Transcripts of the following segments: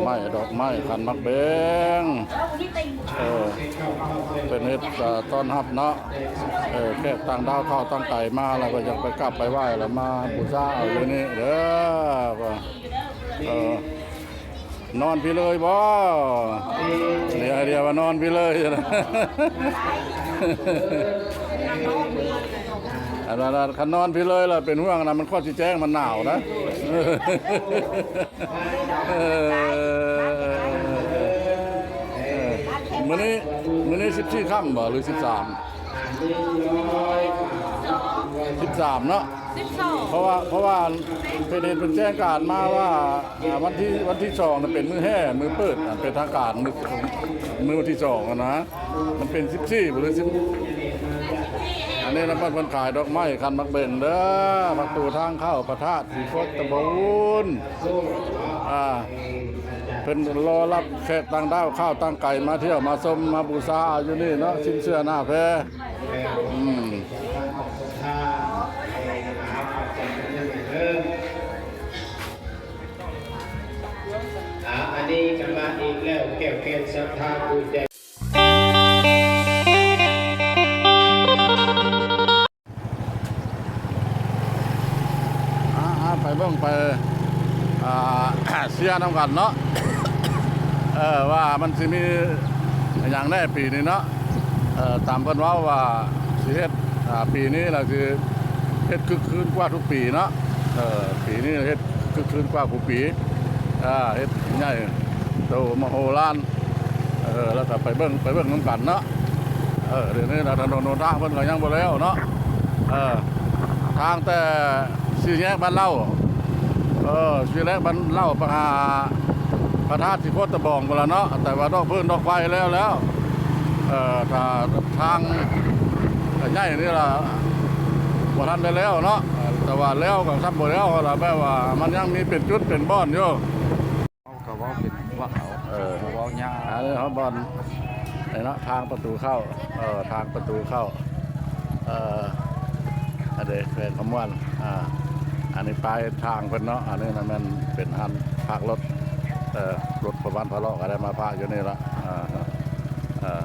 ໄມ້ ດອກໄມ້ ຂັນໝາກແບງ ເອີ ເພິ່ນເຮັດ ເອີ ຕ້ອນຮັບເນາະ ເອີ ແຂກຕ່າງດ້າວເຂົ້າຕ່າງໄກມາ ແລ້ວກໍຢາກໄປກາບໄປໄຫວ້ ແລ້ວມາບູຊາເອົາຢູ່ນີ້ເດີ ເອີ ນອນພີ້ເລີຍບໍ່? ເດຍ ເດຍວ່ານອນພີ້ເລີຍ ອັນນັ້ນ ຄັນນອນພີ້ເລີຍລະເປັນຫ່ວງນະ ມັນຄອດຊິແຈ້ງ ມັນໜາວນະ ເອີ ມື້ນີ້ ມື້ນີ້ສິບສີ່ຄ່ຳບໍ່ ຫຼືສິບສາມ? ສິບສາມເນາະ ສິບສອງ ເພາະວ່າ ເພາະວ່າເພິ່ນເຫັນເພິ່ນແຈ້ງການມາວ່າ ອ່າ ວັນທີ ວັນທີສອງນະເປັນມື້ແຫ່ ມື້ເປີດ ອັນເປັນທາງການ ມື້ ມື້ວັນທີສອງນະ ມັນເປັນສິບສີ່ບໍ່ ຫຼືສິບ ອັນນີ້ນະ ເພິ່ນຂາຍດອກໄມ້ ຂັນໝາກແບງເດີ ປະຕູທາງເຂົ້າພະທາດສີໂຄດຕະບູນ ອ່າ ເພິ່ນລໍຮັບແຂກຕ່າງດ້າວເຂົ້າຕ່າງໄກມາທ່ຽວມາຊົມມາບູຊາຢູ່ນີ້ເນາະ ຊິນເຊື່ອໜ້າແພ ອືມ ອ່າ ອັນນີ້ກໍມາອີກແລ້ວ ແກ້ວແກ່ນສັດທາຜູ້ໃຈ ອ່າ ໄປເບິ່ງໄປ ອ່າ ເຊຍນຳກັນເນາະ ເອີ ວ່າມັນຊິມີຫຍັງແດ່ປີນີ້ເນາະ ເອີ ຕາມເພິ່ນເວົ້າວ່າຊິເຮັດ ອ່າ ປີນີ້ລະຊິເຮັດຄຶກຄື້ນກວ່າທຸກປີເນາະ ເອີ ປີນີ້ເຮັດຄຶກຄື້ນກວ່າທຸກປີ ອ່າ ເຮັດໃຫຍ່ໂຕມະໂຫລານ ເອີ ແລ້ວກໍໄປເບິ່ງ ໄປເບິ່ງນຳກັນເນາະ ເອີ ດຽວນີ້ນະ ຖະໜົນຫົນທາງເພິ່ນກໍຍັງບໍ່ແລ້ວເນາະ ເອີ ທາງແຕ່ສີ່ແຍກບ້ານເລົ່າ ເອີ ສີ່ແຍກບ້ານເລົ່າໄປຫາພະທາດສີໂຄດຕະບອງພຸ້ນລະເນາະ ແຕ່ວ່າດອກຟືນດອກໄຟແລ້ວແລ້ວ ເອີ ຖ້າທາງໃຫຍ່ນີ້ລະບໍ່ທັນໄດ້ແລ້ວເນາະ ແຕ່ວ່າແລ້ວກໍຊ້ຳບໍ່ແລ້ວຫັ້ນລະ ແບບວ່າມັນຍັງມີເປັນຈຸດເປັນບ່ອນຢູ່. ເຮົາກໍເວົ້າເປັນພວກເຂົາ ເອີ ເວົ້າຍາກ ອັນນີ້ເຮົາບ່ອນນີ້ເນາະ ທາງປະຕູເຂົ້າ ເອີ ທາງປະຕູເຂົ້າ ເອີ ອັນເດ ແຂວງຄຳມ່ວນ ອ່າ ອັນນີ້ປ້າຍທາງເພິ່ນເນາະ ອັນນີ້ນະແມ່ນເປັນຮ້ານພັກລົດ ເອີ ລົດປະມານພາເລາະກໍໄດ້ມາພາກຢູ່ນີ້ລະ ອ່າ ອ່າ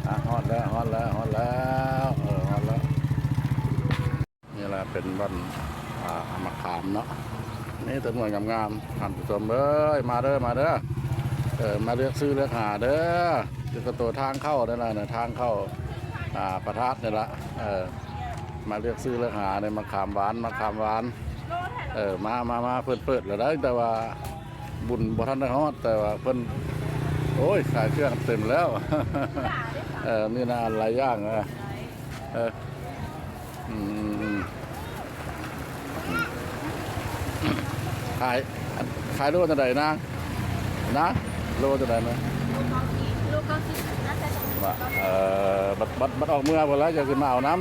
ອ່າ ຮອດແລ້ວ ຮອດແລ້ວ ຮອດແລ້ວ ເອີ ຮອດແລ້ວ. ນີ້ລະເປັນບ່ອນ ອ່າ ໝາກຂາມເນາະ ມີແຕ່ໜ່ວຍງາມໆ ທ່ານຜູ້ຊົມເອີຍ ມາເດີ ມາເດີ ເອີ ມາເລືອກຊື້ເລືອກຫາເດີ ຄືກະໂຕທາງເຂົ້ານີ້ລະ ທາງເຂົ້າ ອ່າ ພະທາດນີ້ລະ ເອີ ມາເລືອກຊື້ເລືອກຫາເດີ ໝາກຂາມຫວານ ໝາກຂາມຫວານ ເອີ ມາ ມາ ມາ ເພິ່ນເປີດແລ້ວໄດ໋ ແຕ່ວ່າບຸນບໍ່ທັນໄດ້ຮອດ ແຕ່ວ່າເພິ່ນ ໂອ້ຍ ຂາຍເຄື່ອງເຕັມແລ້ວ ເອີ ມີນາອັນຫຼາຍຢ່າງ ເອີ ເອີ ອືມ ຂາຍ ຂາຍໂລເທົ່າໃດນາ? ນາ ໂລເທົ່າໃດນາ? ໂລເກົ້າສິບ ໂລເກົ້າສິບ ໜ້າຈະ ວ່າ ເອີ ບັດ ບັດ ບັດອອກເມືອພຸ້ນລະ ຈັ່ງຊິມາເອົານຳ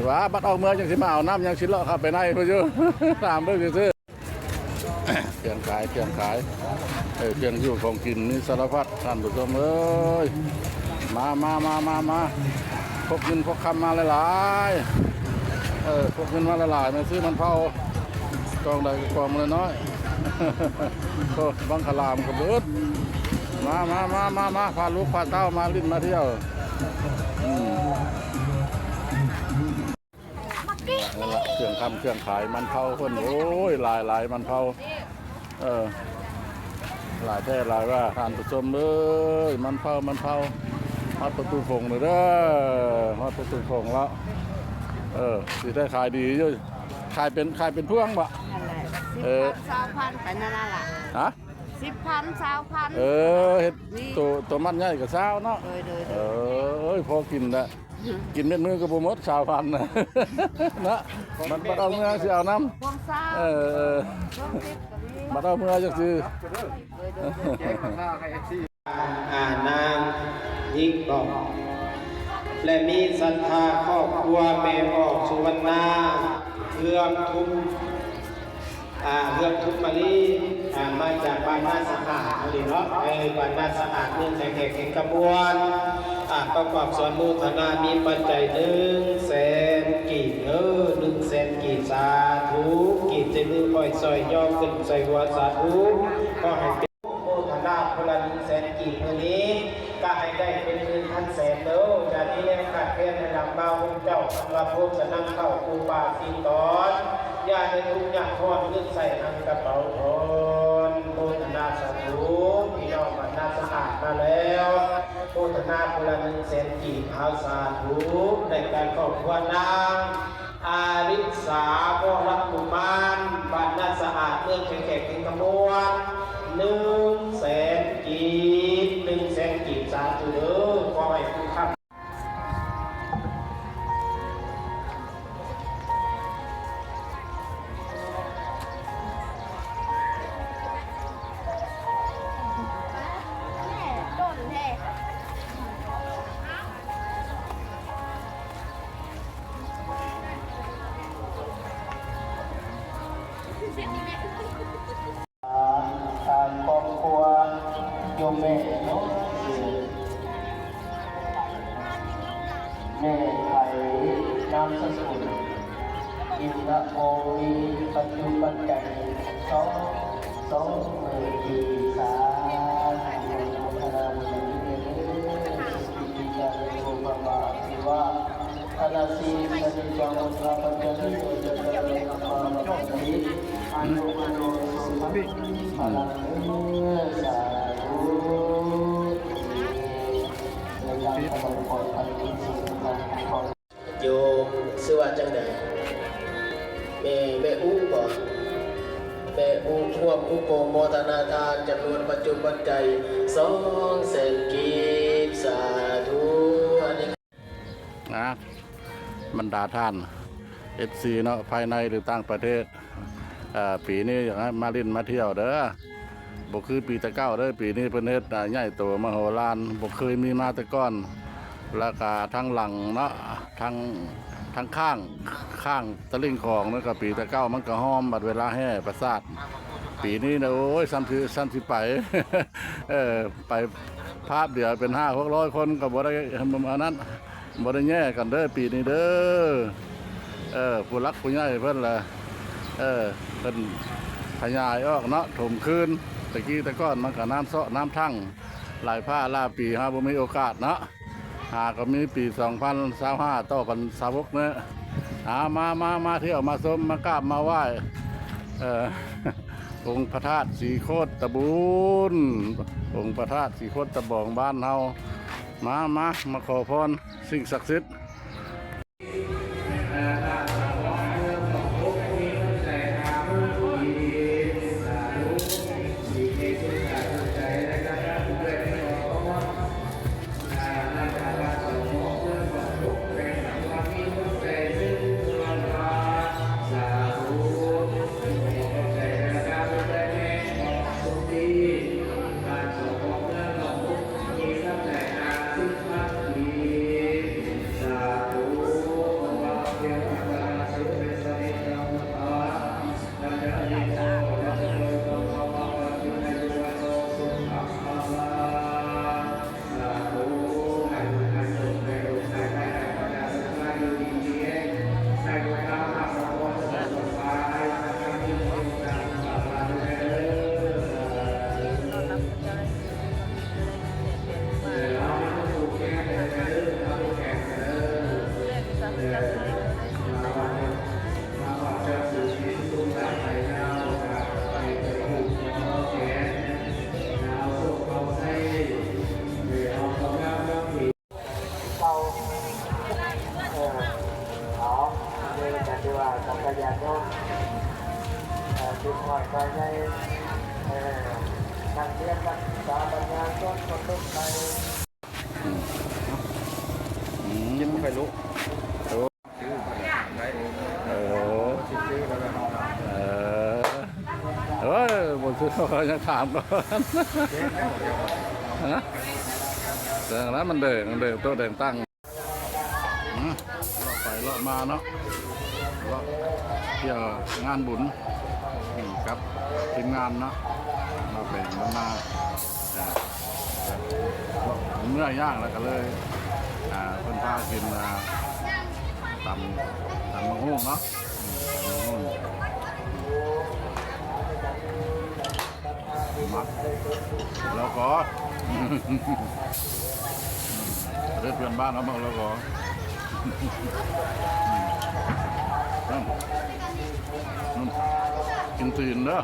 ວ່າບັດອອກເມືອຈັ່ງຊິມາເອົານຳ ຍັງຊິເລາະເຂົ້າໄປໃນພຸ້ນຢູ່ ຖາມເບິ່ງຊື່ໆ. ເຄື່ອງຂາຍ ເຄື່ອງຂາຍ ເອີ ເຄື່ອງຢູ່ຂອງກິນມີສາລະພັດ ທ່ານຜູ້ຊົມເອີຍ ມາ ມາ ມາ ມາ ມາ ພົກເງິນພົກຄຳມາຫຼາຍໆ ເອີ ພົກເງິນມາຫຼາຍໆ ມາຊື້ມັນເຜົາ ກອງໃດກໍກອງນ້ອຍໆ ໂອ້ ບັງຄະລາມກໍເບິດ ມາ ມາ ມາ ມາ ມາ ພາລູກພາເຕົ້າມາຫຼິ້ນມາທ່ຽວ ອືມ. ເຄື່ອງຄຳເຄື່ອງຂາຍມັນເຜົາເພິ່ນ ໂອ້ຍ ຫຼາຍໆ ມັນເຜົາ ເອີ ຫຼາຍແທ້ຫຼາຍວ່າ ທ່ານຜູ້ຊົມເອີຍ ມັນເຜົາ ມັນເຜົາ ຮອດປະຕູຂົງແລ້ວເດີ ຮອດປະຕູຂົງແລ້ວ ເອີ ຊິໄດ້ຂາຍດີຢູ່ ຂາຍເປັນ ຂາຍເປັນພວງບໍ່? ນັ້ນແຫຼະ ເອີ ສິບພັນ ຊາວພັນ ໄປນັ້ນລະ ຮະ? ສິບພັນ ຊາວພັນ ເອີ ເຮັດ ນີ້ ໂຕ ໂຕມັດໃຫຍ່ກໍຊາວເນາະ ໂດຍ ໂດຍ ໂດຍ ເອີຍ ພໍກິນລະ ກິນເມັດມື້ກໍບໍ່ໝົດ ຊາວພັນນະ ນະ ບັດ ບັດເອົາເມືອຊິເອົານຳ ພວງຊາວ ເອີ ພວງສິບກໍມີ ບັດເອົາເມືອຈັ່ງຊີ້ ໂດຍ ໂດຍ ໂດຍ ອາ ນາງຍິງບອກ ແລະ ມີສັດທາຄອບຄົວແມ່ອອກສຸວັນນາ ເຮືອງທຸມ ອ່າ ເຮືອງທຸມມະລີ ອ່າ ມາຈາກບ້ານນາສະອາດເຮົານີ້ເນາະ ເອີ ບ້ານນາສະອາດ ເມືອງໄຊແຂກ ແຂວງຄຳມ່ວນ ອ່າ ປະກອບສອນໂມທະນາ ມີປັດໄຈໜຶ່ງແສນກີບເດີ ໜຶ່ງແສນກີບ ສາທຸ ກີບເຈ ມືຄ່ອຍຊ່ອຍຍໍຂຶ້ນໃສ່ຫົວ ສາທຸ ຂໍໃຫ້ເປັນ ໂມທະນາຄົນລະໜຶ່ງແສນກີບມື້ນີ້ ກໍໃຫ້ໄດ້ເປັນໝື່ນພັນແສນເດີ. ຢ່າມີແນວຂາດແຄນໃຫ້ລຳບາກພວກເຈົ້າ ຄຳວ່າໂພຊະນັງ ເຂົ້າປູປາສີຕອນ ຢ່າໄດ້ທຸກຍາກຮ້ອນ ເງິນໃສ່ຫັ້ນກະເປົາທອນ. ໂມທະນາສາທຸ ພີ່ນ້ອງບັນດາສະອາດມາແລ້ວ ໂມທະນາຄົນລະໜຶ່ງແສນກີບ ເອົາສາທຸ ໃນການຄອບຄົວນາງ ອາລິສາ ວໍລະກຸມານ ບ້ານນາສະອາດ ເມືອງແຂກ ແຂວງຄຳມ່ວນ ໜຶ່ງແສນກີບ ໜຶ່ງແສນກີບ ສາທຸເດີ ຂໍໃຫ້ຜູ້ຄ້ຳ ທາງຄອບຄົວໂຍມແມ່ເນາະ ແມ່ໄຂ ນາມສະກຸນ ອິນນະວົງ ມີປັດຈຸປັດໄຈ ສອງ ສອງໝື່ນກີບ ສາທຸ ອະນຸໂມທະນາບຸນນຳເດີ ສຸຂິຕິ ຈັງ ໂພ ພະວາ ອະພິວາທະນະສີລິສະນິຈັງ ວຸດທາປັດຈາລີໂນ ຈັດຕາໂລ ທຳມາວັດທະນະ ອາຍຸ ວັນໂນ ສຸຂັງ ພະລັງ ເອີ ສາທຸ ໃນການຂະໜົມຂອງພັນ ໂຍມຊື່ວ່າຈັ່ງໃດ? ແມ່ ແມ່ອຸບໍ? ແມ່ອຸຮ່ວມອຸໂປໂມທະນາທານຈຳນວນປັດຈຸປັດໄຈສອງແສນກີບ ສາທຸ ອັນນີ້ ນະ ບັນດາທ່ານ ເອັຟຊີ ເນາະ ພາຍໃນ ຫຼື ຕ່າງປະເທດ ເອີ ປີນີ້ຢາກໃຫ້ມາຫຼິ້ນມາທ່ຽວເດີ ບໍ່ຄືປີແຕ່ເກົ່າເດີ ປີນີ້ເພິ່ນເຮັດ ອາ ໃຫຍ່ໂຕມະໂຫລານ ບໍ່ເຄີຍມີມາແຕ່ກ່ອນ ແລ້ວກະທາງຫຼັງເນາະ ທາງ ທາງຂ້າງ ຂ້າງຕະລິ່ງຂອງນັ້ນກະ ປີແຕ່ເກົ່າມັນກະຫ້ອມ ບັດເວລາແຫ່ປະສາດ ປີນີ້ນະ ໂອ້ຍ ສ່ຳຊິ ສ່ຳຊິໄປ ເອີ ໄປພາບດຽວເປັນຫ້າຫົກຮ້ອຍຄົນ ກະບໍ່ໄດ້ ອັນນັ້ນ ບໍ່ໄດ້ແຍ່ກັນເດີປີນີ້ເດີ ເອີ ຜູ້ຫຼັກຜູ້ໃຫຍ່ເພິ່ນລະ ເອີ ເພິ່ນຂະຫຍາຍອອກເນາະ ຖົມຄືນ ແຕ່ກີ້ແຕ່ກ່ອນມັນກະນ້ຳເຊາະນ້ຳຖັງ ຫຼາຍພາຫຼາຍປີ ຫາບໍ່ມີໂອກາດເນາະ ຫາກໍມີປີສອງພັນຊາວຫ້າ ຕໍ່ພັນຊາວຫົກເນາະ ອາ ມາ ມາ ມາທ່ຽວມາຊົມ ມາກາບມາໄຫວ້ ເອີ ອົງພະທາດສີໂຄດຕະບູນ ອົງພະທາດສີໂຄດຕະບອງບ້ານເຮົາ ມາ ມາ ມາຂໍພອນ ສິ່ງສັກສິດ ເກົ່າ ເອີ ເອົາ ນີ້ກະຖືວ່າສັກກະຍານໂຍມ ເອີ ເດັກນ້ອຍ ຜູ້ໃຫຍ່ ເອີ ນັກຮຽນ ນັກສຶກສາ ບັນຍາຊົນ ຄົນລຸກໄປ ອືມ ກິນໄປລຸ ໂອ້ ເອີ ເອີ ເອີ ບໍ່ຖືກ ເຂົາຍັງຖາມກ່ອນ ຮະ ແຕ່ລະມັນແດງ ແດງໂຕະແດງຕັ່ງ ອືມ ເລາະໄປເລາະມາເນາະ ເລາະທ່ຽວງານບຸນ ອືມ ກັບທີມງານເນາະ ເລາະໄປເລາະມາ ອ່າ ເມື່ອຍຢາກແລ້ວກໍເລີຍ ອ່າ ເພິ່ນພາກິນ ອ່າ ຕຳ ຕຳບັກຫຸ່ງເນາະ ອືມ ຕຳບັກຫຸ່ງ ແລ້ວກໍ ປະເທດເພື່ອນບ້ານເຮົາມັກແລ້ວກໍ ອືມ ກິນຕີນເດີ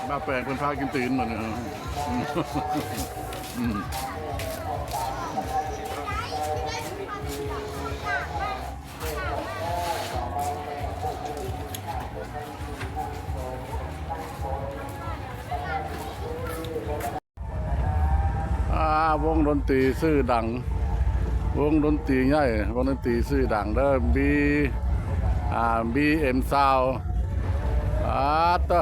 ບ່າວແປງເພິ່ນພາກິນຕີນບັດນີ້ ອືມ. ອ່າ ວົງດົນຕີຊື່ດັງ ວົງດົນຕີໃຫຍ່ ວົງດົນຕີຊື່ດັງເດີ ບີ ອ່າ ບີເອັມຊາວ ປາດເຕີ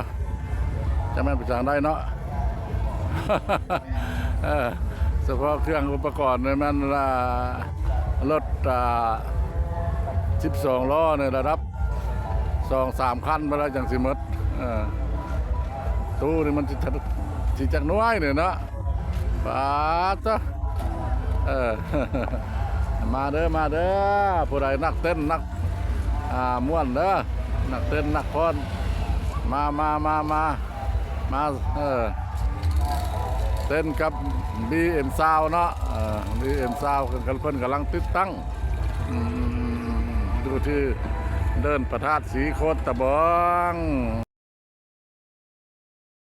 ຈະແມ່ນໄປທາງໃດເນາະ ເອີ ສະເພາະເຄື່ອງອຸປະກອນນີ້ແມ່ນ ອ່າ ລົດ ອ່າ ສິບສອງລໍ້ໃນລະດັບສອງສາມຄັນພຸ້ນລະຈັ່ງຊິໝົດ ເອີ ຕູ້ນີ້ມັນຊິ ຊິຈັກໜ່ວຍນີ້ເນາະ ປາດເຕີ ເອີ ມາເດີ ມາເດີ ຜູ້ໃດນັກເຕັ້ນ ນັກ ອ່າ ມ່ວນເດີ ນັກເຕັ້ນ ນັກຟ້ອນ ມາ ມາ ມາ ມາ ມາ ເອີ ເຕັ້ນກັບບີເອັມຊາວເນາະ ເອີ ບີເອັມຊາວ ເພິ່ນກຳລັງຕິດຕັ້ງ ອືມ ຢູ່ທີ່ເດີ່ນພະທາດສີໂຄດຕະບອງ.